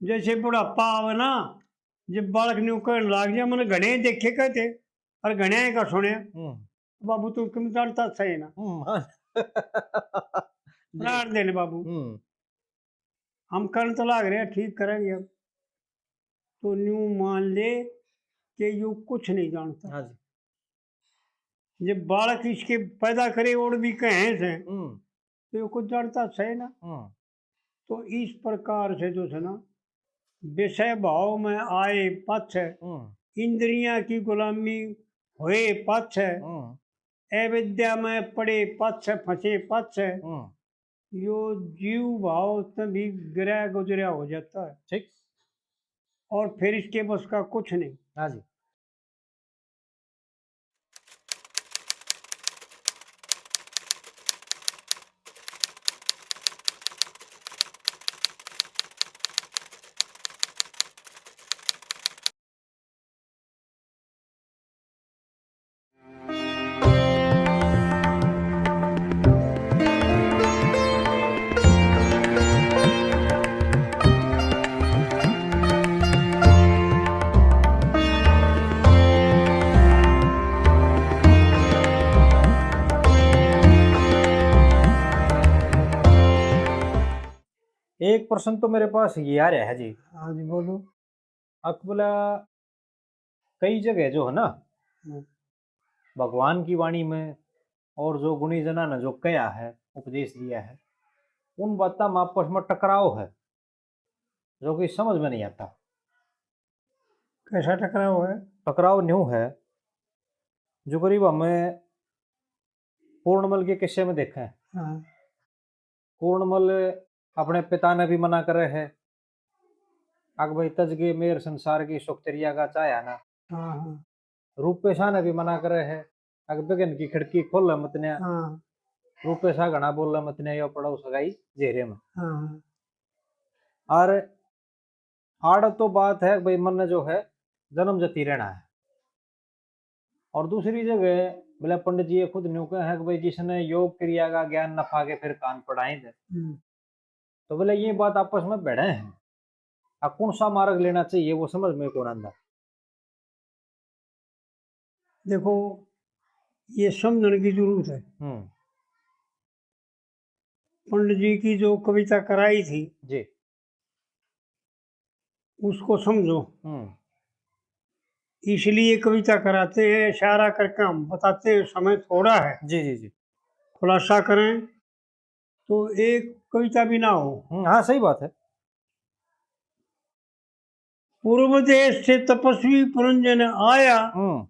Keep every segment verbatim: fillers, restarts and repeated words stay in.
जैसे बुढ़ापा आवे ना, जब बालक न्यू कहने लाग जाए, मैंने घणे देखे कहते और घणे का सुने, हम्म। बाबू, तू कम जानता सही ना। हम्म, हाँ। जी। लाड़ देने बाबू। हम्म। हम करन तो लाग रहे हैं, ठीक करेंगे अब। तो न्यू मान ले कि यू कुछ नहीं जानता। हाँ जी। जब बालक इसके पैदा करे और भी कहें से, हम्म। तो यू कुछ जानता सही ना। हम्म। तो इस प्रकार से जो है ना, विषय भाव में आए पाछे, हम्म। इंद्रियां की गुलामी होए पाछे, हम्म। अविद्या में पड़े पाछे, फंसे पाछे, हम्म। यो जीव भाव से भी गिरा गुजरा हो जाता है। ठीक। और फिर इसके बस का कुछ नहीं। हाँ जी। एक प्रश्न तो मेरे पास ये आ रहा है जी। हाँ जी, बोलो। अकबला, कई जगह जो है ना, हम्म। भगवान की वाणी में और जो गुणी जना ने जो कहा है, उपदेश दिया है, उन बातों में आपस में टकराव है, जो कि समझ में नहीं आता। कैसा टकराव है? टकराव न्यू है, जो करीब हमें पूर्णमल के किस्से में देखें, हाँ। पूर्णमल अपने पिता ने भी मना करे है, अक भाई तज के मेर संसार की सुख तेरिया का चाह्या ना। हाँ, हाँ। रूपेशा ने भी मना करे है, अक बगन की खिड़की खोल मत न्या। हाँ। रूपेशा घना बोल मत न्या, यो पड़ो सगाई जेरे में। हाँ, हाँ। और आड़ तो बात है भाई, मन ने जो है जन्म जती रहना है। और दूसरी जगह बोले पंडित जी ये खुद न्यू कहे हैं कि भाई जिसने योग क्रिया का ज्ञान न पाके फिर कान पढ़ाए थे। हम्म। तो बोले ये बात आपस में भिड़े हैं, अब कौन सा मार्ग लेना चाहिए वो समझ में कौन आंदा। देखो, ये समझने की जरूरत है। हम्म। पंडित जी की जो कविता कराई थी, जी। उसको समझो। हम्म। इसलिए कविता कराते हैं, इशारा करके हम बताते हैं, समय थोड़ा है। जी, जी, जी। खुलासा करें तो एक कविता भी ना हो। हम्म, हाँ, सही बात है। पूर्व देश से तपस्वी पुरंजन आया, हम्म।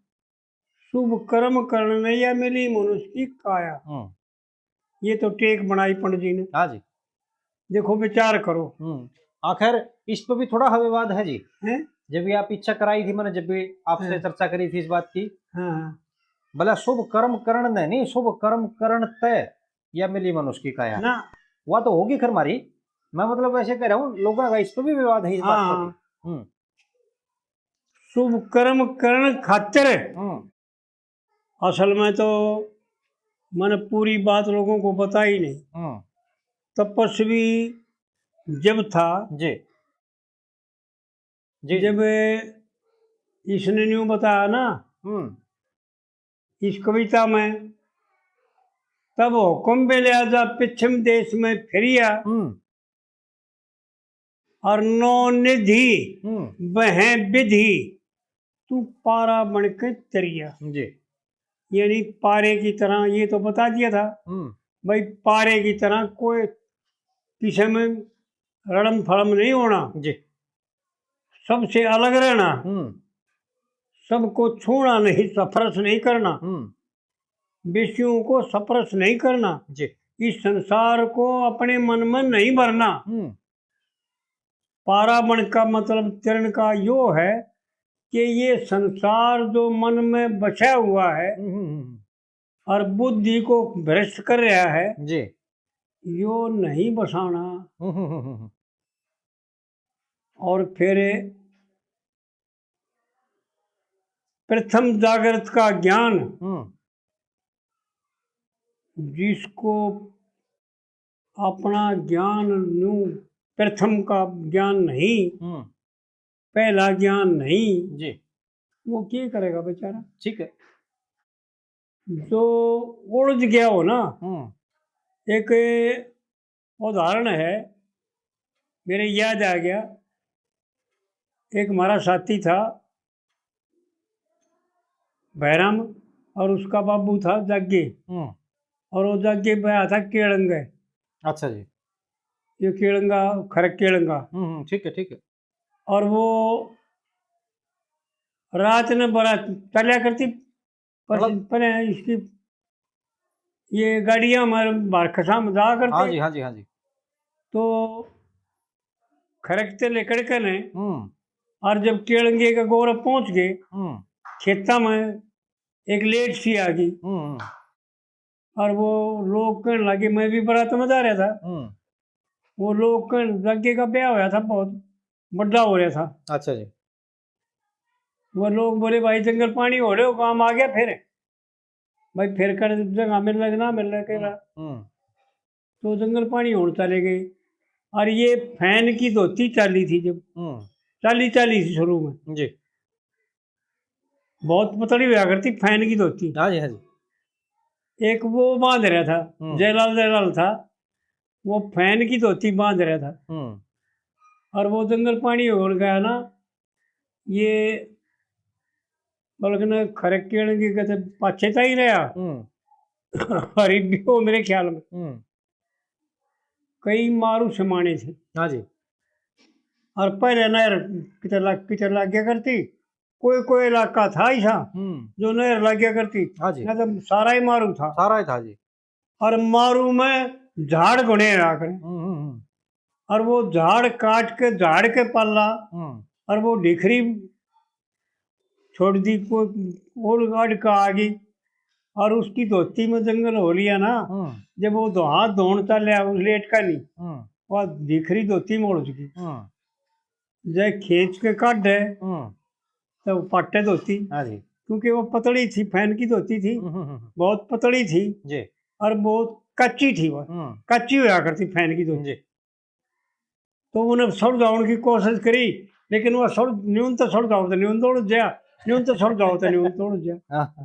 शुभ कर्म करण ने या मिली मनुष्य की काया। हम्म। ये तो टेक बनाई पंडित जी ने। हाँ जी। देखो, विचार करो। हम्म। आखिर इस पे भी थोड़ा विवाद है जी। हैं? जब ये आप इच्छा कराई थी मैंने, जब भी आपसे हाँ। चर्चा करी थी इस बात की, हाँ, हाँ। भला शुभ कर्म करण ने नहीं, शुभ कर्म करण तय या मिली मनुष्य की काया। ना। वह तो होगी खैर मारी, मैं मतलब ऐसे कह रहा हूँ, लोगों का इस पे भी विवाद है इस बात हाँ। पर। हम्म। शुभ कर्म करण खातिर। हम्म। असल में तो मैंने पूरी बात लोगों को बताई नहीं। हम्म। तपस्वी जब था, जी। जी, जी। जब इसने न्यू बताया ना, हम्म। इस कविता में, तब हुक्म पे लिया जा पश्चिम देश में फिरिया, हम्म। और नौ निधि हम्म। वह विधि, तू पारा बन के तरिया। जी। यानी पारे की तरह, ये तो बता दिया था हम्म। भाई, पारे की तरह कोई किसी में रड़म फड़म नहीं होना, जी। सबसे अलग रहना, हम्म। सबको छूना नहीं, स्पर्श नहीं करना, हम्म। विषयों को स्पर्श नहीं करना, जी। इस संसार को अपने मन में नहीं भरना। हम्म। पारा बन का मतलब तरण का यो है कि ये संसार जो मन में बसा हुआ है हम्म, हम्म, हम्म। और बुद्धि को भ्रष्ट कर रहा है, जी। यो नहीं बसाना। हम्म, हम्म, हम्म, हम्म। और फिर प्रथम जागृत का ज्ञान, हम्म। जिसको अपना ज्ञान न्यू प्रथम का ज्ञान नहीं, हम्म। पहला ज्ञान नहीं, जी। वो क्या करेगा बेचारा? ठीक है। जो उलझ गया हो ना, हम्म। एक उदाहरण है, मेरे याद आ गया, एक हमारा साथी था भैरम, और उसका बाबू था जागे, हम्म। और वो जागे पे आया था केलंगे। अच्छा जी। ये केलंगा, खरक केलंगा। हम्म, हम्म, ठीक है, ठीक है। और वो रात ने बड़ा चलिया करती, पर, मतलब पर इसकी ये गाड़ियां हमारे बारखसा में जाया करती। हाँ जी, हाँ जी, हाँ जी। तो खरकते लेकर के ने, हम्म। और जब केलंगे के गोर पहुंच गए, हम्म। खेता में एक लेट सी आ गई। हम्म, हम्म। और वो लोग कहने लगे, मैं भी बारात में जा रहा था। हम्म। वो लोग कहने, जागे का ब्याह होया था, बहुत बड़ा हो रहा था। अच्छा जी। वो लोग बोले, भाई जंगल पानी हो रहे हो, काम आ गया फिर। भाई फिर कर जगह मिल रहा कि ना मिल रहा, कह रहा। हम्म। तो जंगल पानी होने चले गए। और ये फैन की धोती चाली थी जब, हम्म। चाली, चाली थी शुरू में। जी। बहुत पतली हुआ करती फैन की धोती। हाँ जी, हाँ जी। एक वो बांध रहा था, हम्म। जयलाल, जयलाल था, वो फैन की धोती बांध रहा था। हम्म। और वो जंगल पानी हो गया ना, ये बल्कि न खरक केलंगे कहते पाछे तो ही रहा। हम्म। और एक भी हो मेरे ख्याल में। हम्म। कई मारू समाने थे। हाँ जी। और पहले नहर किते लग, किते लग गया करती, कोई, कोई इलाका था ऐसा, हम्म। जो नहर लग गया करती। हाँ जी। ना तो सारा ही मारू था। सारा ही था जी। और मारू में झाड़ घने रहा करे। हम्म, हम्म, हम्म। और वो झाड़ काट के, झाड़ के पाला, हम्म। और वो ढिखरी छोड़ दी, को-, और अड़का आ गई, और उसकी धोती में जंगल हो लिया ना, हम्म। जब वो दो हाथ धोन चल रहा, उस लेट का नहीं, हम्म। वो ढिखरी धोती में उलझ गई। हम्म। जय खींच के काढ़े, हम्म। तो पाटे धोती, हाँ जी। क्योंकि वो पतली थी, फैन की धोती थी, हम्म, हम्म, हम्म। बहुत पतली थी, जी। और बहुत कच्ची थी वो, हम्म। कच्ची होया करती फैन की धोती। जी। तो उन्हें सुलझाउण की कोशिश करी, लेकिन वह सुल-, न्यून तो सुलझाओ तो न्यून तोड़ जा, न्यून तो सुलझाओ तो न्यून तोड़ जा। हाँ।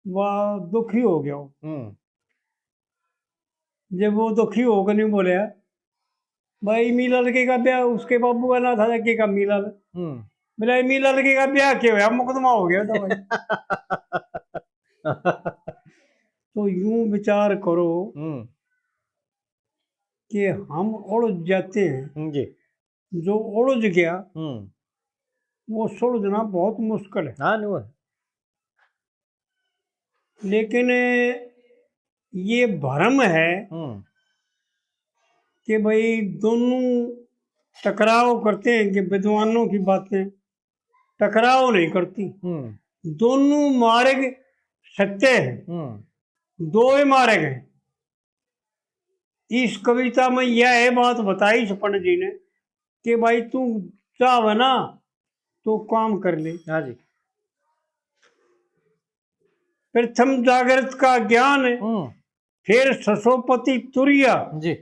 वह दुखी हो गया। हम्म। जब वो दुखी होकर नहीं बोले, भाई मीलाल के का ब्याह, उसके बाबू का ना था के का मीलाल। हम्म। बोला, "मीलाल के का ब्याह के होया, मुकदमा हो गया था भाई।" तो यूं विचार करो हम्म। कि हम उलझ जाते हैं। हम्म, जी। जो उलझ गया, हम्म। वो सुलझना बहुत मुश्किल है। हाँ, नहीं हुआ। लेकिन ये भ्रम है हम्म। कि भाई दोनों टकराव करते हैं, कि विद्वानों की बातें टकराव नहीं करती। हम्म। दोनों मार्ग सत्य है, हम्म। दो ही मार्ग हैं। इस कविता में यह है बात बताई सुपन जी ने कि भाई तू चाहे ना तो काम कर ले। हाँ जी। प्रथम जागृत का ज्ञान, हम्म। फिर ससोपति तुरिया। जी।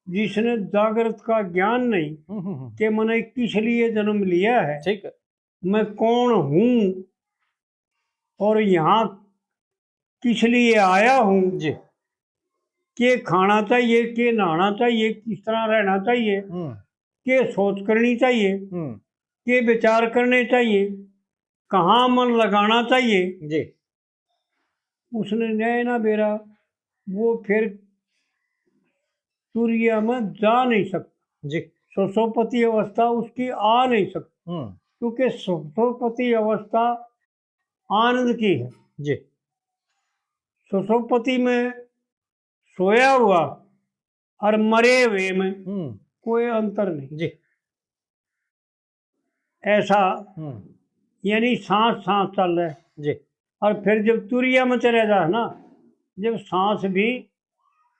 जिसने जागृत का ज्ञान नहीं हम्म, हम्म, हम्म। कि मैंने किस लिए जन्म लिया है, ठीक है। मैं कौन हूँ और यहाँ किस लिए आया हूँ, जी। के खाना चाहिए, के नहाना चाहिए, किस तरह रहना चाहिए, हम्म। के सोच करनी चाहिए, हम्म। के विचार करने चाहिए, कहाँ मन लगाना चाहिए, जी। उसने न्याय ना बेरा, वो फिर तुरिया में जा नहीं सकता। जी। ससोपति अवस्था उसकी आ नहीं सकती, हम्म। क्योंकि ससोपति अवस्था आनंद की है। जी। ससोपति में सोया हुआ और मरे हुए में हम्म। कोई अंतर नहीं। जी। ऐसा हम्म। यानी सांस, सांस चल रहा है। जी। और फिर जब तुरिया में चले जा ना, जब सांस भी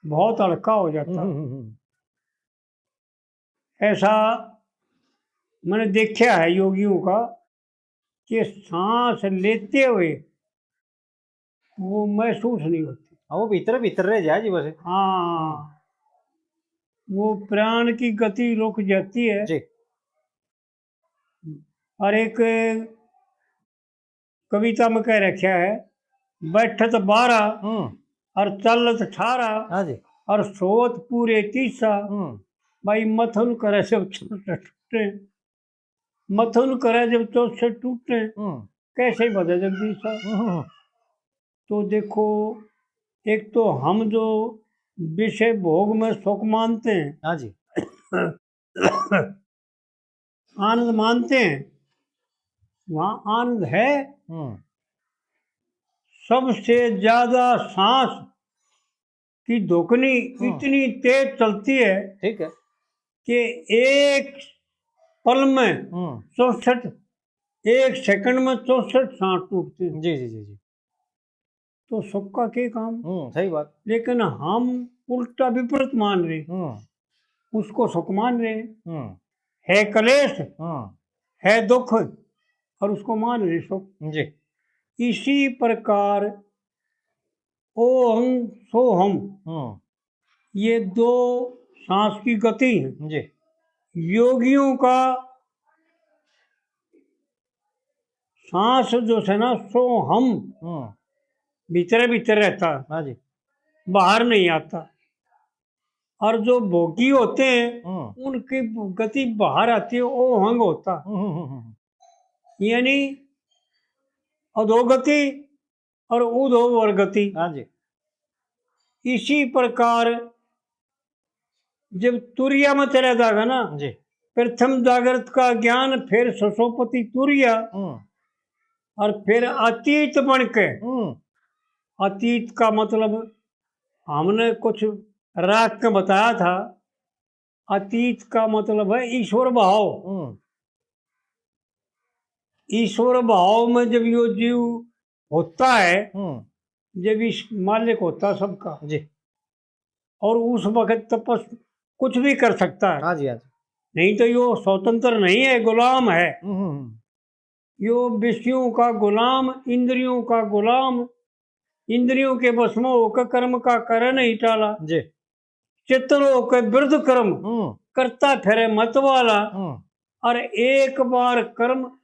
बहुत हल्का हो जाता। हम्म, हम्म, हम्म। ऐसा मैंने देखा है योगियों का कि सांस लेते हुए वो महसूस नहीं होती। हाँ, वो भीतर, भीतर रह जाए जी बस। हाँ, वो प्राण की गति रुक जाती है। जी। और एक कविता में कह रखा है, "बैठत बारह हम्म। और चलत अठारह हाँ जी। और सोवत पूरे तीसा।" हम्म। भाई, मथन करे जब चौसठ टूटे, मथन करे जब चौसठ टूटे, हम्म। कैसे बजे जगदीशा? हम्म। तो देखो, एक तो हम जो विषय भोग में सुख मानते हैं, हाँ जी। आनंद मानते हैं, वहाँ आनंद है। हम्म। सबसे ज्यादा सांस की धुकनी हम्म। इतनी तेज चलती है ठीक है। कि एक पल में हम्म। चौसठ, एक सेकंड में चौसठ सांस टूटते हैं। जी, जी, जी, जी। तो सुख का के काम? हम्म, सही बात। लेकिन हम उल्टा विपरीत मान रहे, हम्म। उसको सुख मान रहे। हम्म। है कलेश, हम्म। है दुख, और उसको मान रहे सुख। जी। इसी प्रकार ओहम सोहम, हम्म। ये दो सांस की गति है। जी। योगियों का सांस जो है ना, सोहम, हम्म। भीतर भीतर रहता है, हाँ जी। बाहर नहीं आता। और जो भोगी होते हैं, हम्म। उनकी गति बाहर आती है, ओहंग होता। हम्म, हम्म, हम्म, हम्म। यानी अधोगति और उधो वर्गति। हाँ जी। इसी प्रकार जब तुरिया में चला जाएगा ना, जी। प्रथम जागृत का ज्ञान, फिर ससोपति तुरिया, हम्म। और फिर अतीत बन के, हम्म। अतीत का मतलब हमने कुछ राख के बताया था, अतीत का मतलब है ईश्वर भाव। हम्म। ईश्वर भाव में जब यो जीव होता है, हम्म। जब इस मालिक होता है सबका, जी। और उस वक्त तपस कुछ भी कर सकता है। हाँ जी, हाँ जी। नहीं तो यो स्वतंत्र नहीं है, गुलाम है। हम्म, हम्म, हम्म। यो विषयों का गुलाम, इंद्रियों का गुलाम, इंद्रियों के वश में होकर कर्म का करे नहीं टाला। जी। चित्त होकर विरुद्ध कर्म हम्म। करता फिरे मत वाला। हम्म। और एक बार कर्म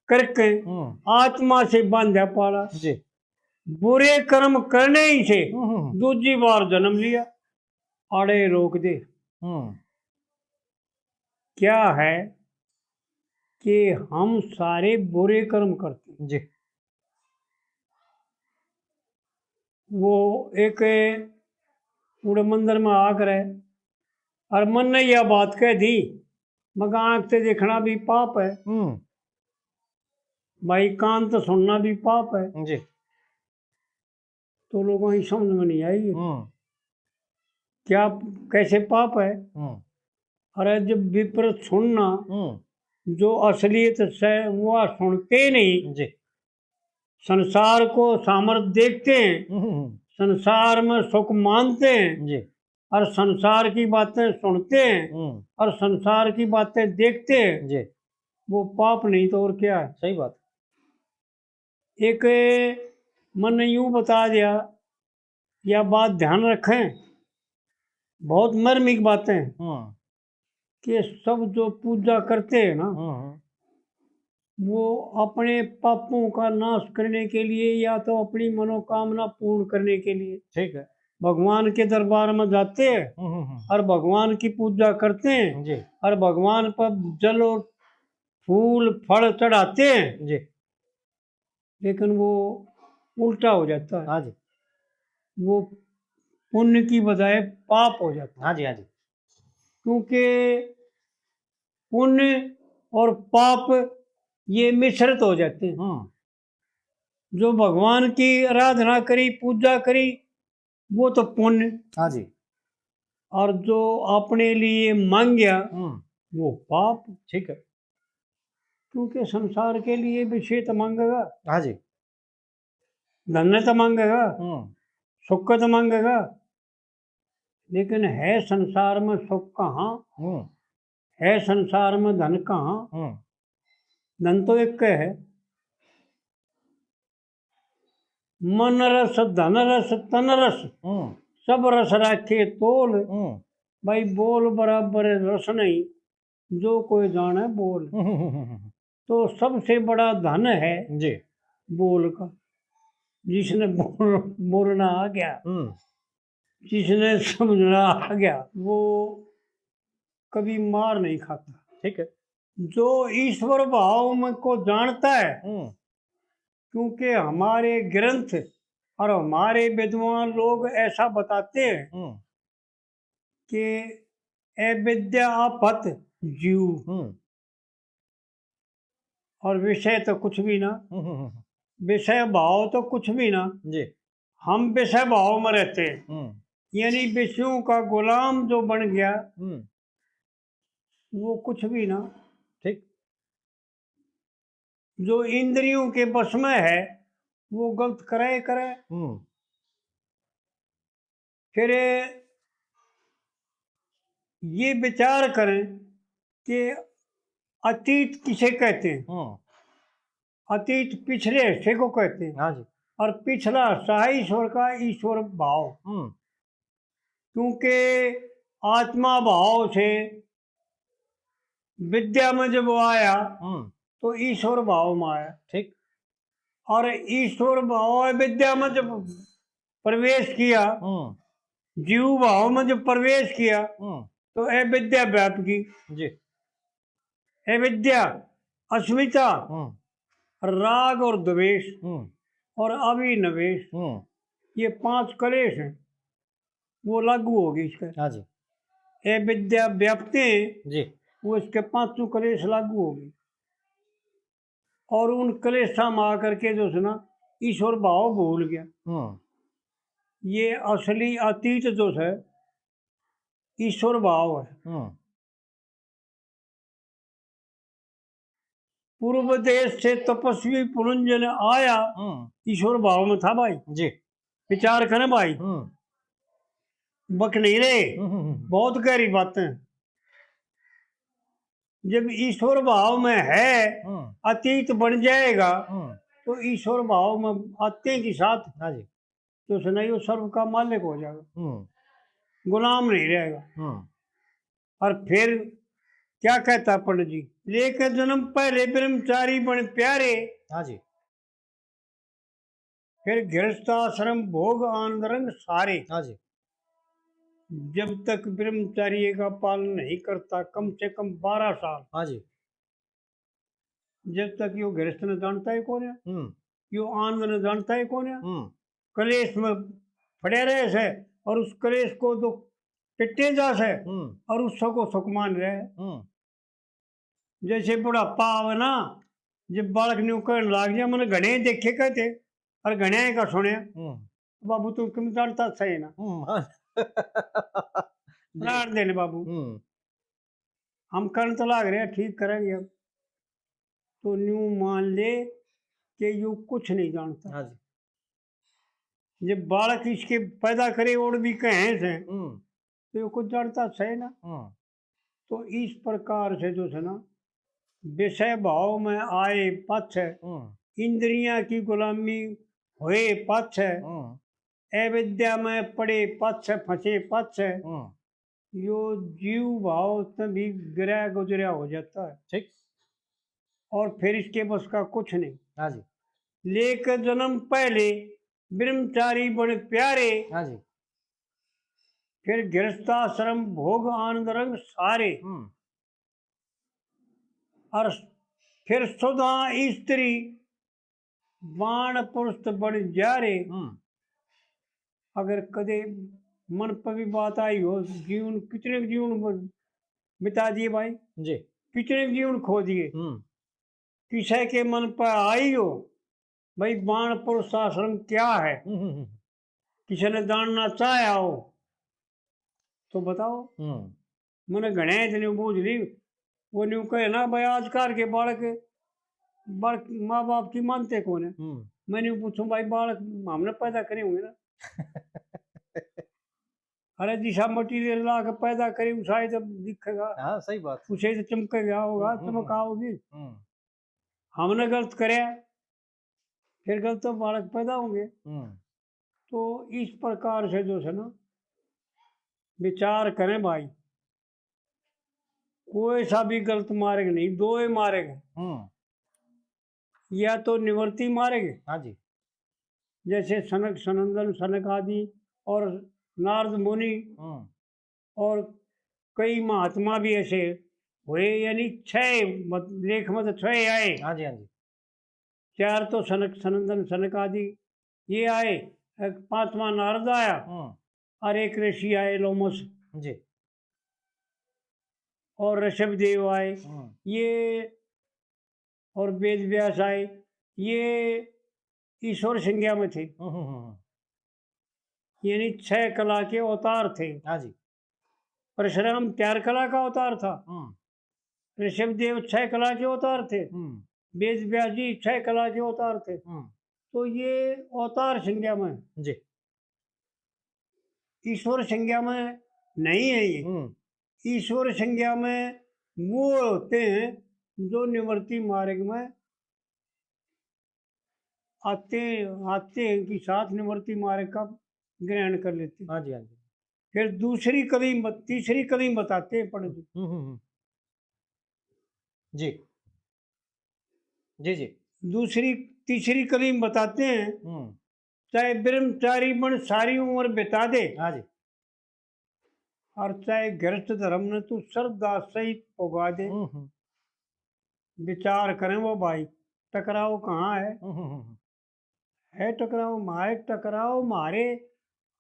करके हम्म। आत्मा से बांध्या पाला। जी। बुरे कर्म करने ही से हम्म, हम्म, हम्म। दूजी बार जन्म लिया। आड़े रोक दे। हम्म। क्या है कि हम सारे बुरे कर्म करते हैं। जी। वो एक उड़े मंदिर में आकर है और मन ने यह बात कह दी, मगर आंख से देखना भी पाप है, हम्म। भाई, कान तो सुनना भी पाप है। जी। तो लोगों की समझ में नहीं आई। हम्म। क्या, कैसे पाप है? हम्म। अरे, जब विपरीत सुनना, हम्म। जो असलियत से, वो सुनते नहीं। जी। संसार को सामर्थ्य देखते हैं, हम्म। संसार में सुख मानते हैं, जी। और संसार की बातें सुनते हैं, हम्म। और संसार की बातें देखते हैं, जी। वो पाप नहीं तो और क्या है? सही बात। एक मन ने यूं बता दिया, या बात ध्यान रखें, बहुत मर्मिक बातें हैं हम्म। कि सब जो पूजा करते हैं ना, हम्म। वो अपने पापों का नाश करने के लिए या तो अपनी मनोकामना पूर्ण करने के लिए ठीक है। भगवान के दरबार में जाते हैं हम्म, हम्म, हम्म। और भगवान की पूजा करते हैं जी। और भगवान पर जल और फूल फल चढ़ाते हैं जी। लेकिन वो उल्टा हो जाता है। हाँ जी। वो पुण्य की बजाय पाप हो जाता है। हाँ जी, हाँ जी। क्योंकि पुण्य और पाप ये मिश्रित हो जाते हैं। हम्म। जो भगवान की आराधना करी, पूजा करी, वो तो पुण्य। हाँ जी। और जो अपने लिए मांग्या, हम्म। वो पाप। ठीक है। क्योंकि संसार के लिए विषय तो मांगेगा। हाँ जी। धन ने तो मांगेगा, हम्म। सुख का तो मांगेगा, लेकिन है संसार में सुख कहाँ? हम्म। है संसार में धन कहाँ? हम्म। धन तो एक है। मन रस, धन रस, तन रस, हम्म। सब रस राखे तोल। हम्म। भाई, बोल बराबर रस नहीं, जो कोई जाने बोल। हम्म, हम्म, हम्म, हम्म। तो सबसे बड़ा धन है जी। बोल का, जिसने बोल-, बोलना आ गया, हम्म। जिसने समझना आ गया, वो कभी मार नहीं खाता। ठीक है। जो ईश्वर भाव में को जानता है, हम्म। क्योंकि हमारे ग्रंथ और हमारे विद्वान लोग ऐसा बताते हैं हम्म। कि अविद्या आफत जीव। हम्म। और विषय तो कुछ भी ना, हम्म, हम्म, हम्म। विषय भाव तो कुछ भी ना। जी। हम विषय भाव में रहते हैं, हम्म। यानी विषयों का गुलाम जो बन गया, हम्म। वो कुछ भी ना। ठीक। जो इंद्रियों के बस में है, वो गलत करे करे। हम्म। फिर ये विचार करें कि अतीत किसे कहते हैं। हम्म। अतीत पिछले हिस्से को कहते हैं। हाँ जी। और पिछला हिस्सा है ईश्वर का, ईश्वर भाव। हम्म। क्योंकि आत्मा भाव से विद्या में जब वो आया, हम्म। तो ईश्वर भाव में आया। ठीक। और ईश्वर भाव विद्या में जब प्रवेश किया, हम्म। जीव भाव में जब प्रवेश किया, हम्म। तो अविद्या व्यापकी। जी। अविद्या, अस्मिता, हम्म। राग और द्वेष हम्म। और अभिनिवेश, हम्म। ये पांच कलेश हैं, वो लागू होगी इसके। हाँ जी। अविद्या व्यापते हैं, जी। वो इसके पांचों कलेश लागू होगी। और उन कलेशा में आकर के जो है ना, ईश्वर भाव भूल गया। हम्म। ये असली अतीत जो है, ईश्वर भाव है। हम्म। पूर्व देश से तपस्वी पुरंजन आया, हम्म। ईश्वर भाव में था भाई। जी। विचार करें भाई। हम्म। बक नहीं रहे। हम्म, हम्म, हम्म। बहुत गहरी बातें। जब ईश्वर भाव में है, हम्म। अतीत बन जाएगा, हम्म। तो ईश्वर भाव में आते के साथ हाँ जी। तो सुनाइयो, सर्व का मालिक हो जाएगा, हम्म। गुलाम नहीं रहेगा। हम्म। और फिर क्या कहता पंडित जी, लेके जन्म पहले ब्रह्मचारी बन प्यारे, हाँ जी। फिर गृहस्थ आश्रम भोग आनंद रंग सारे। हाँ जी। जब तक ब्रह्मचार्य का पालन नहीं करता, कम से कम बारह साल, हाँ जी। जब तक यो गृहस्थ ने जानता ही कोन्या, हम्म। यो आनंद ने जानता ही कोन्या, हम्म। कलेश में पड़े रहे से और उस कलेश को तो पिटे जा से हम्म। और उसको सुख मान रहे। हम्म। जैसे बुढ़ापा आवे ना, जब बालक न्यू कहने लाग जाए, मैंने घणे देखे कहते और घणे का सुने, हम्म। बाबू तू क्यों जानता सही ना? हम्म, हाँ। जी। प्राण देने बाबू। हम्म। हम करण तो लाग रहे हैं, ठीक करेंगे अब। तो न्यू मान ले कि यू कुछ नहीं जानता। हाँ जी। जब बालक इसके पैदा करे और भी कहे से, हम्म। तो यू कुछ जानता सही ना। हम्म। तो इस प्रकार से जो है ना, विषय भाव में आए पाछे, हम्म। इंद्रियां की गुलामी होए पाछे, हम्म। अविद्या में पड़े पाछे, फंसे पाछे, हम्म। यो जीव भाव से भी गिरा गुजरा हो जाता है। ठीक। और फिर इसके बस का कुछ नहीं। हाँ जी। लेकर जन्म पहले ब्रह्मचारी बन प्यारे, हाँ जी। फिर गृहस्थाश्रम भोग आनंद रंग सारे। हम्म। और फिर सुधा स्त्री बाण पुरुष बन जा रे। हम्म। अगर कदे मन पर भी बात आई हो, जीवन, कितने जीवन ब-, बिता दिए भाई, जी। कितने जीवन खो दिए। हम्म। किसी के मन पर आई हो भाई, बाण पुरुष आश्रम क्या है, हम्म, हम्म, हम्म। किसी ने जानना चाहा हो तो बताओ। हम्म। मैंने घणे इतने बूझ ली, वो न्यू कहे ना भाई, आजकल के बालक, बालक माँ बाप की मानते कौन है। हम्म। मैं न्यू पूछूं भाई, बालक हमने पैदा करे होंगे ना। अरे जिसा मटेरियल ला के पैदा करे, उसा ही तो दिखेगा। हाँ, सही बात। उसे ही तो चमकेगा होगा, हम्म, हम्म, चमक हम्म। आओगी। हम्म। हमने गलत करे, फिर गलत तो बालक पैदा होंगे। हम्म। तो इस प्रकार से जो है ना, विचार करें भाई, कोई सा भी गलत मार्ग नहीं, दो ही मार्ग है। हम्म। या तो निवर्ती मार्ग, हाँ जी। जैसे सनक सनंदन सनक आदि और नारद मुनि, हम्म। और कई महात्मा भी ऐसे हुए, यानी छह मत-, लेख में तो छह आए। हाँ जी, हाँ जी। चार तो सनक सनंदन सनक आदि ये आए, एक पांचवा नारद आया, हम्म। और एक ऋषि आए लोमस जी। और ऋषभ देव आए, हम्म। ये और वेद व्यास आए, ये ईश्वर संज्ञा में थे। हम्म, हम्म, हम्म। यानी छह कला के अवतार थे। हाँ जी। परशुराम चार कला का अवतार था, हम्म। ऋषभ देव छह कला के अवतार थे, हम्म। वेद व्यास जी छह कला के अवतार थे। हम्म। तो ये अवतार संज्ञा में जी। ईश्वर संज्ञा में नहीं है ये। हम्म। ईश्वर संज्ञा में वो होते हैं जो निवर्ती मार्ग में आते, आते हैं कि साथ निवर्ती मार्ग का ग्रहण कर लेते हैं। हाँ जी, हाँ जी। फिर दूसरी कली बत-, तीसरी कली बताते हैं पंडित जी। हम्म, हम्म, हम्म। जी। जी, जी। दूसरी, तीसरी कली बताते हैं, हम्म। चाहे ब्रह्मचारी बन सारी उम्र बिता दे, हाँ जी। और चाहे गृहस्थ धर्म ने तू श्रद्धा सहित पुगा दे। हम्म, हम्म। विचार करें वो भाई, टकराव कहाँ है? हम्म, हम्म, हम्म। है टकराव, म्हारे टकराव, म्हारे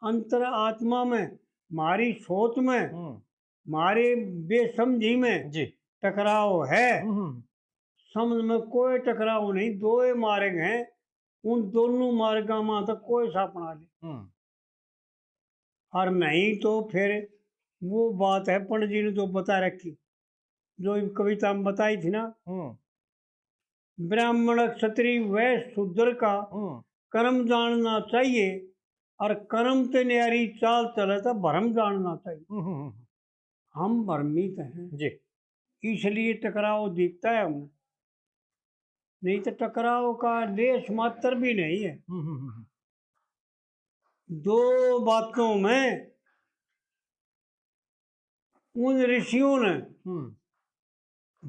अंतर आत्मा में, म्हारी सोच में, हम्म। म्हारे बेसमझी में जी। टकराव है। हम्म। समझ में कोई टकराव नहीं, दो ही मार्ग हैं, उन दोनों मार्गा में तो कोई सा अपना ले। हम्म। और नहीं तो फिर वो बात है पंडित जी ने जो बता रखी, जो इब कविता में बताई थी ना, हम्म। ब्राह्मण क्षत्रिय वैश्य शूद्र का हम्म। कर्म जानना चाहिए, और कर्म ते न्यारी चाल चले तो भरम जानना चाहिए। हम्म, हम्म, हम्म। हम भ्रमित हैं, जी। इसलिए टकराव दिखता है हमें, नहीं तो टकराव का लेश मात्र भी नहीं है। हम्म, हम्म, हम्म। दो बातों में उन ऋषियों ने हम्म।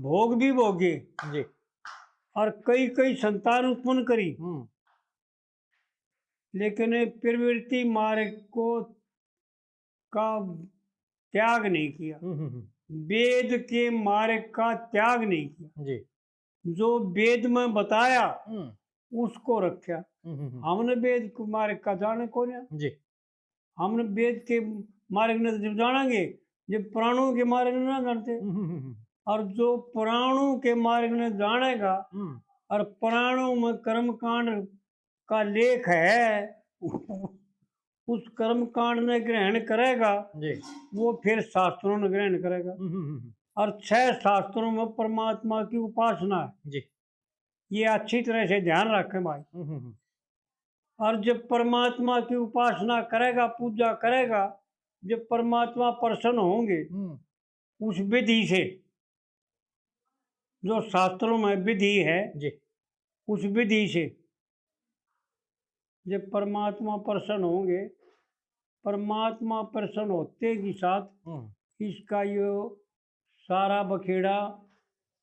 भोग भी भोगे जी। और कई कई संतान उत्पन्न करी, हम्म। लेकिन प्रवृत्ति मार्ग को, का त्याग नहीं किया, हम्म, हम्म, हम्म। वेद के मार्ग का त्याग नहीं किया। जी। जो वेद में बताया, हम्म। उसको रखा। हम्म, हम्म, हम्म। हमने वेद के मार्ग का जाने को ना। जी। हमने वेद के मार्ग ने जब जानेंगे, जब प्राणों के मार्ग ने ना जानते। हम्म, हम्म, हम्म। और जो प्राणों के मार्ग ने जानेगा हम्म। और प्राणों में कर्मकांड का लेख है, उस कर्मकांड ने ग्रहण करेगा, जी। वो फिर शास्त्रों ने ग्रहण करेगा। हम्म, हम्म, हम्म। और छह शास्त्रों में परमात्मा की उपासना है। जी। ये अच्छी तरह से ध्यान रखें भाई। हम्म, हम्म, हम्म। और जब परमात्मा की उपासना करेगा, पूजा करेगा, जब परमात्मा प्रसन्न होंगे, हम्म। उस विधि से, जो शास्त्रों में विधि है, जी। उस विधि से जब परमात्मा प्रसन्न होंगे, परमात्मा प्रसन्न होते के साथ हम्म। इसका यो सारा बखेड़ा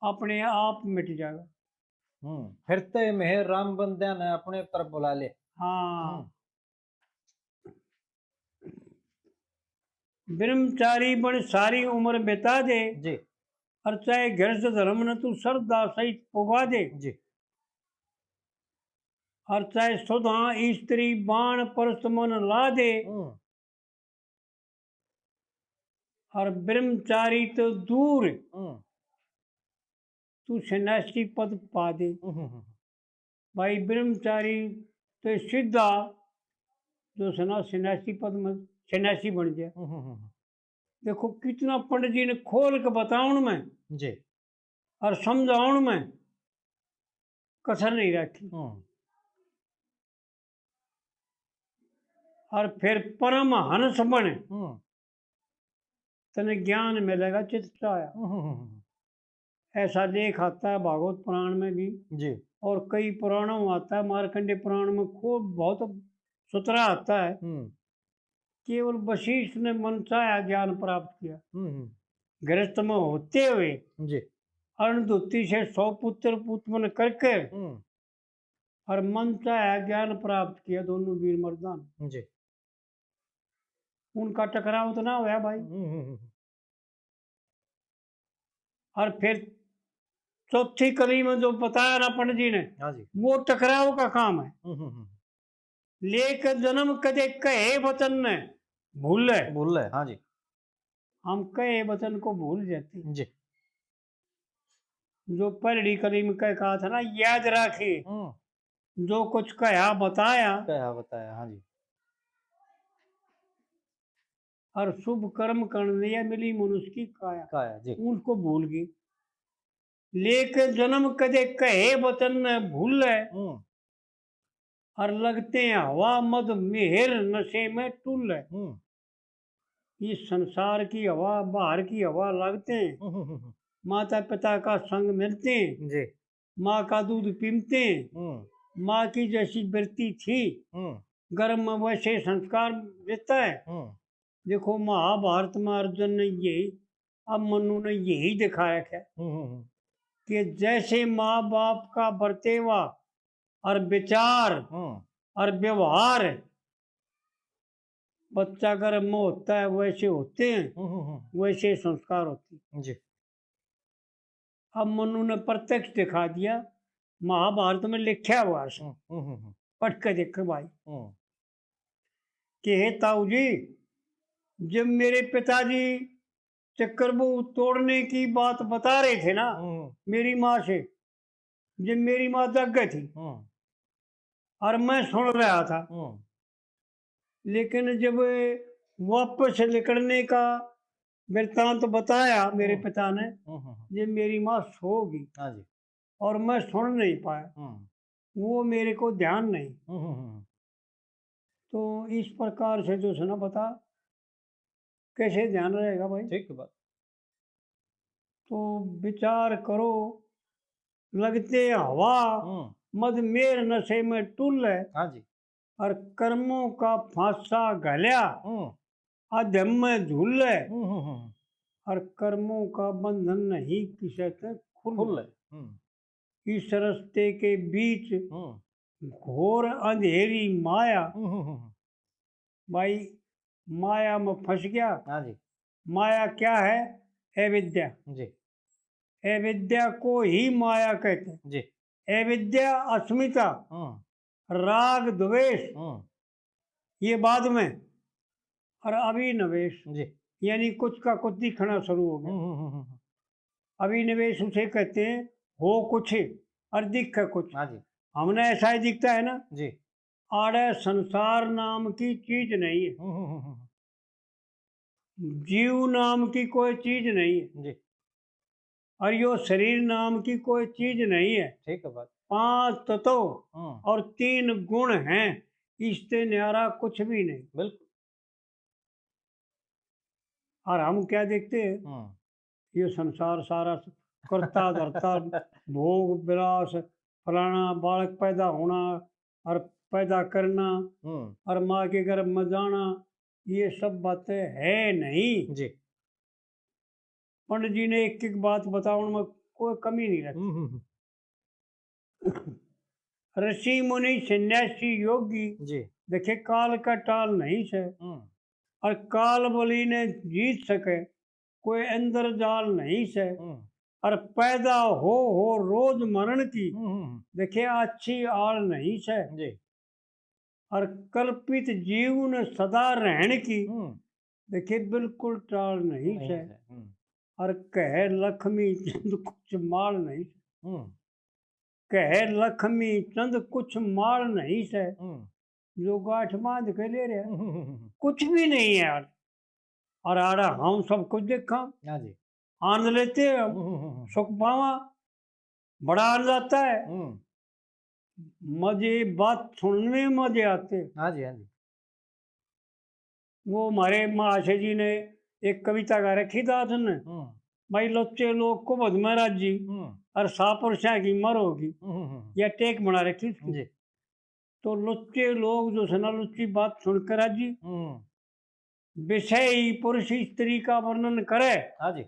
अपने आप मिट जाएगा। हम्म। फिरते मेहर राम बंदियां ने अपने तरफ बुला ले। हाँ। हम्म। ब्रह्मचारी बन सारी उम्र बिता दे, जी। और चाहे गृहस्थ धर्म ने तू श्रद्धा सहित पुगा दे, जी। और चाहे सुधा स्त्री बाण परस्त मन ला दे, हम्म। और ब्रह्मचारी तो दूर हम्म। तू सन्यासी पद पा दे। हम्म, हम्म, हम्म। भाई ब्रह्मचारी तो सीधा जो सना सन्यासी पद में सन्यासी बन गया। हम्म, हम्म, हम्म। देखो कितना पंडित जी ने खोल के बतावण में जी। और समझावण में कसर नहीं रखी। हम्म। और फिर परम हंस बने, हम्म। तने ज्ञान मिलेगा चित चाया। हम्म, हम्म, हम्म। ऐसा लेख आता है भागवत पुराण में भी, जी। और कई पुराणों में आता है, मार्कंडे पुराण में खूब बहुत सुथरा आता है। हम्म। केवल वशिष्ठ ने मन चाहा ज्ञान प्राप्त किया। हम्म, हम्म। गृहस्थ में होते हुए जी। अरुण धोती से सौ पुत्र उत्पन्न करके हम्म। और मन चाहा ज्ञान प्राप्त किया दोनों वीर मर्दां ने। जी। उनका टकराव तो ना होया भाई। हम्म, हम्म, हम्म। और फिर चौथी कली में जो बताया ना पंडित जी ने, हाँ जी। वो टकराव का काम है। हम्म, हम्म, हम्म। लेख जन्म कदे कहे वचन ने भूले। भूले, हाँ जी। हम कहे वचन को भूल जाते हैं। जी। जो पहली कली में कह कहा था ना, याद राखी। हम्म। जो कुछ कहा बताया। कहा बताया, हाँ जी। और शुभ कर्म करण दिया, मिली मनुष्य की काया। काया, जी। उसको भूल गए। लेख जन्म कदे कहे वचन न भूले। हम्म। और लगते हैं हवा मद मेहर नशे में टुल्ले। हम्म। इस संसार की हवा, बाहर की हवा लगते हैं। हम्म, हम्म, हम्म। माता पिता का संग मिलते हैं। जी। माँ का दूध पीते हैं। हम्म। माँ की जैसी वृत्ति थी। हम्म। गर्भ में वैसे संस्कार देता है। हम्म। देखो, महाभारत में अर्जुन ने यही, अब मनु ने यही दिखा रखा है हम्म, हम्म, हम्म। कि जैसे माँ बाप का बरतेवा और विचार हम्म। और व्यवहार बच्चा गर्भ में होता है, वैसे होते हैं, हम्म, हम्म, हम्म। वैसे संस्कार होते हैं। जी। अब मनु ने प्रत्यक्ष दिखा दिया, महाभारत में लिखा हुआ है, हम्म, हम्म, हम्म, हम्म। पढ़ के देखे भाई। हम्म। कि हे ताऊ जी, जब मेरे पिताजी चक्रव्यूह तोड़ने की बात बता रहे थे ना हम्म। मेरी माँ से, जब मेरी माँ जग गई थी हम्म। और मैं सुन रहा था, हम्म। लेकिन जब वापस निकलने का वृत्तांत बताया मेरे हम्म। पिता ने, हम्म, हम्म, हम्म। ये मेरी माँ सो गई हाँ जी। और मैं सुन नहीं पाया, हम्म। वो मेरे को ध्यान नहीं। हम्म, हम्म, हम्म। तो इस प्रकार से जो है ना, बता कैसे ध्यान रहेगा भाई? ठीक बात। तो विचार करो, लगते हवा हम्म। मद मेर नशे में टुल है हाँ जी। और कर्मों का फांसा घल्या हम्म। अधम में झूल है हम्म, हम्म, हम्म। और कर्मों का बंधन नहीं किसे ते खुल खुल है। हम्म। इस रस्ते के बीच हम्म। घोर अंधेरी माया। हम्म, हम्म, हम्म। भाई, माया में फंस गया। हाँ जी। माया क्या है? अविद्या। जी। अविद्या को ही माया कहते हैं। जी। अविद्या, अस्मिता, हम्म। राग, द्वेष, हम्म। ये बाद में, और अभिनिवेश, जी। यानी कुछ का कुछ दिखना शुरू हो गया। हम्म, हम्म, हम्म, हम्म। अभिनिवेश उसे कहते हैं, हो कुछ और दिखे कुछ। हाँ जी। हमने ऐसा ही दिखता है ना। जी। आड़े संसार नाम की चीज नहीं है। हम्म, हम्म, हम्म, हम्म। जीव नाम की कोई चीज नहीं है। जी। और यो शरीर नाम की कोई चीज नहीं है। ठीक है बात। पांच तत्व हम्म। और तीन गुण हैं, इससे न्यारा कुछ भी नहीं। बिल्कुल। और हम क्या देखते हैं? हम्म। ये संसार सारा करता धरता, भोग विलास, फलाना, बालक पैदा होना और पैदा करना हम्म। और माँ के गर्भ में जाना, ये सब बातें है नहीं। जी। पंडित जी ने एक एक बात बतावन में कोई कमी नहीं रखी। हम्म, हम्म, हम्म। ऋषि मुनि सन्यासी योगी जी। देखे काल का टाल नहीं से, हम्म। और काल बलि ने जीत सके कोई अंदर जाल नहीं से, हम्म। और पैदा हो हो रोज मरण की हम्म, हम्म, हम्म। देखे अच्छी आल नहीं से। जी। और कल्पित जीव ने सदा रहन की हम्म। देखे बिल्कुल टाल नहीं नहीं से। से, हम्म। और कहे लक्ष्मी चंद कुछ माल नहीं से। हम्म। कहे लक्ष्मी चंद कुछ माल नहीं से। हम्म। जो गांठ बांध के ले रहे हम्म, हम्म, हम्म, हम्म। कुछ भी नहीं है यार। और आड़ा हम सब कुछ देखा, हाँ जी। आनंद लेते हैं हम, हम्म, हम्म, हम्म। सुख पावा, बड़ा आनंद आता है। हम्म। मजे, बात सुनने में मजे आते हैं। हाँ जी, हाँ जी। वो हमारे महाशय जी ने एक कविता गा रखी दास ने, हम्म। भाई, लुच्चे लोग को भद में राजी हम्म। और सापुरुषा की मर होगी, हम्म, हम्म, हम्म। या टेक बना रखी उसकी। जी। तो लुच्चे लोग जो है ना, लुच्ची बात सुनकर राजी, हम्म। विषय ही पुरुष स्त्री का वर्णन करे, हाँ जी।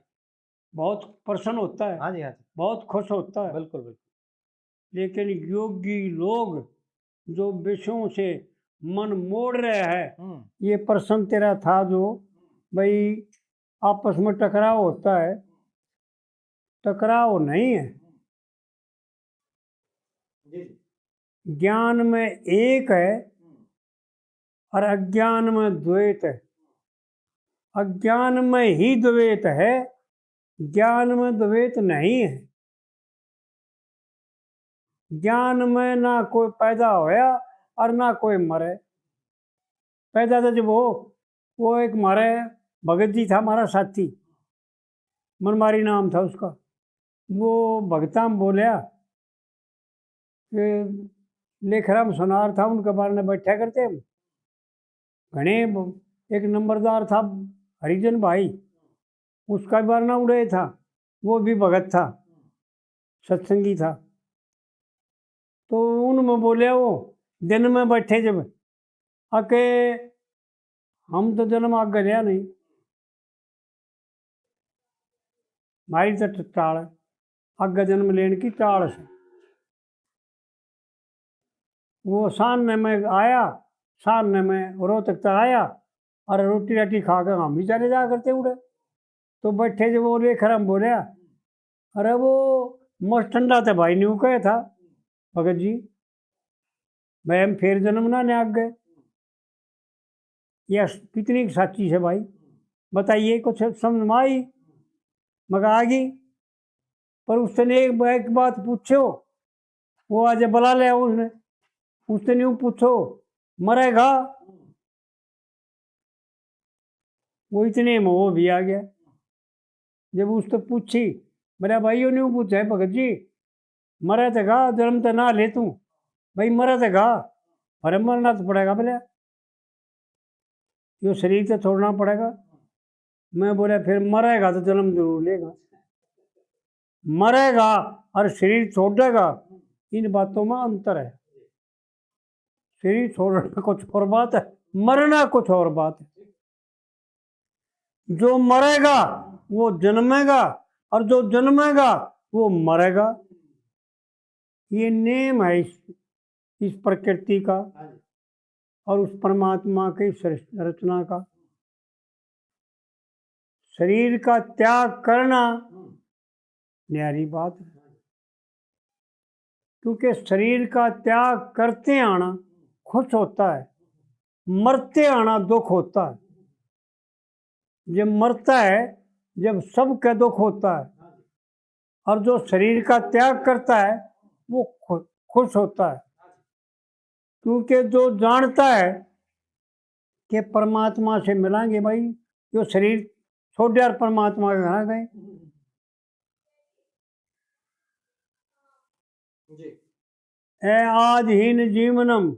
बहुत प्रसन्न होता है, हाँ जी, हाँ जी। बहुत खुश होता है। बिल्कुल, बिल्कुल। लेकिन योगी लोग जो विषयों से मन मोड़ रहे हैं, हम्म। ये प्रश्न तेरा था जो भाई आपस में टकराव होता है, टकराव नहीं है। जी, जी। ज्ञान में एक है हम्म। और अज्ञान में द्वैत है। अज्ञान में ही द्वैत है, ज्ञान में द्वैत नहीं है। ज्ञान में ना कोई पैदा होया और ना कोई मरे। पैदा तो जब हो, वो एक म्हारे भगत जी था, हमारा साथी, मनमारी नाम था उसका। वो भगता में बोलिया कि लेखराम सोनार था, उनके बारे में बैठा करते हम। घणे ब-, एक नंबरदार था हरिजन भाई, उसका भी बारना उड़े था, वो भी भगत था, सत्संगी था। तो उनमें बोलिया वो, दिन में बैठे जब, अके हम तो जन्म आगे लिया नहीं, मारी तो ट-, टाल, आगे जन्म लेने की टाल से। वो सामने में आया, सामने में रोहतक तक आया और रोटी राटी खा के हम भी चले जा करते उड़े। तो बैठे जब वो लेखराम बोलिया, अरे वो मस्त ठंडा तो भाई न्यू कहे था, भगत जी, भाई हम फिर जन्म ना ने आगे। यह कितनी साची है भाई, बताइए, कुछ समझ में आई? मगर आ गई। पर उसने एक, एक बात पूछो, वो आज बुला लिया उसने, उसने यूं पूछो, मरेगा? वो इतने में वो भी आ गया। जब उससे पूछी, मेरा भाई, यूं नहीं पूछा है भगत जी, मरे तो गा, जन्म तो ना ले तू, भाई मरे तो गा, अरे मरना तो पड़ेगा बोले, यो शरीर तो छोड़ना पड़ेगा। मैं बोला, फिर मरेगा तो जन्म जरूर लेगा, मरेगा और शरीर छोड़ेगा, इन बातों में अंतर है। शरीर छोड़ना कुछ और बात है, मरना कुछ और बात है। जो मरेगा वो जन्मेगा और जो जन्मेगा वो मरेगा। ये नेम है इस, इस प्रकृति का और उस परमात्मा की सृष्टि रचना का। शरीर का त्याग करना न्यारी बात है, क्योंकि शरीर का त्याग करते आना खुश होता है, मरते आना दुख होता है। जब मरता है, जब सबका दुख होता है, और जो शरीर का त्याग करता है, वो खु-, खुश होता है, क्योंकि जो जानता है कि परमात्मा से मिलांगे भाई, जो शरीर छोड़ दिया और परमात्मा के घर गए। जी। ए आधीन जीवनम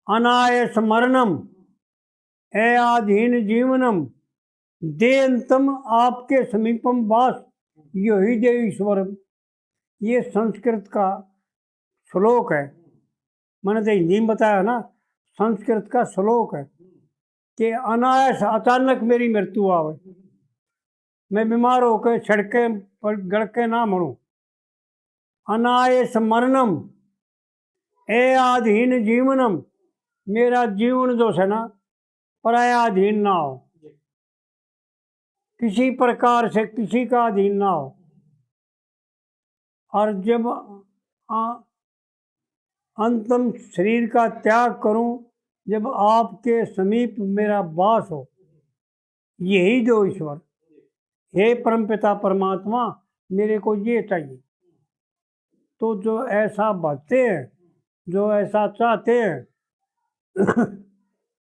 अनायस मरणम, ए आधीन जीवनम देयंतम आपके समीपम वास, यो ही देव ईश्वरम। ये संस्कृत का श्लोक है। मैंने तो हिंदी में बताया ना, संस्कृत का श्लोक है कि अनायास, अचानक मेरी मृत्यु आवे, मैं बीमार होकर सड़के पर गड़ के ना मरूं। अनायस मरणम, ए आधीन जीवनम, मेरा जीवन जो है ना, पराया अधीन ना हो, किसी प्रकार से किसी का अधीन ना हो। और जब आ, अंतम शरीर का त्याग करूं, जब आपके समीप मेरा वास हो, यही जो ईश्वर, हे परमपिता परमात्मा, मेरे को ये चाहिए। तो जो ऐसा भजते हैं, जो ऐसा चाहते हैं,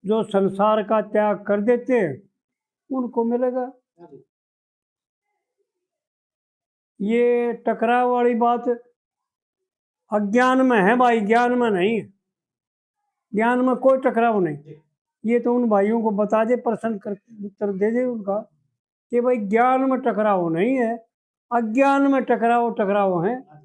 जो संसार का त्याग कर देते हैं, उनको मिलेगा। ये टकराव वाली बात अज्ञान में है भाई, ज्ञान में नहीं है। ज्ञान में कोई टकराव नहीं। ये तो उन भाइयों को बता दे, प्रश्न कर, उत्तर दे दे उनका कि भाई ज्ञान में टकराव नहीं है, अज्ञान में टकराव, टकराव है।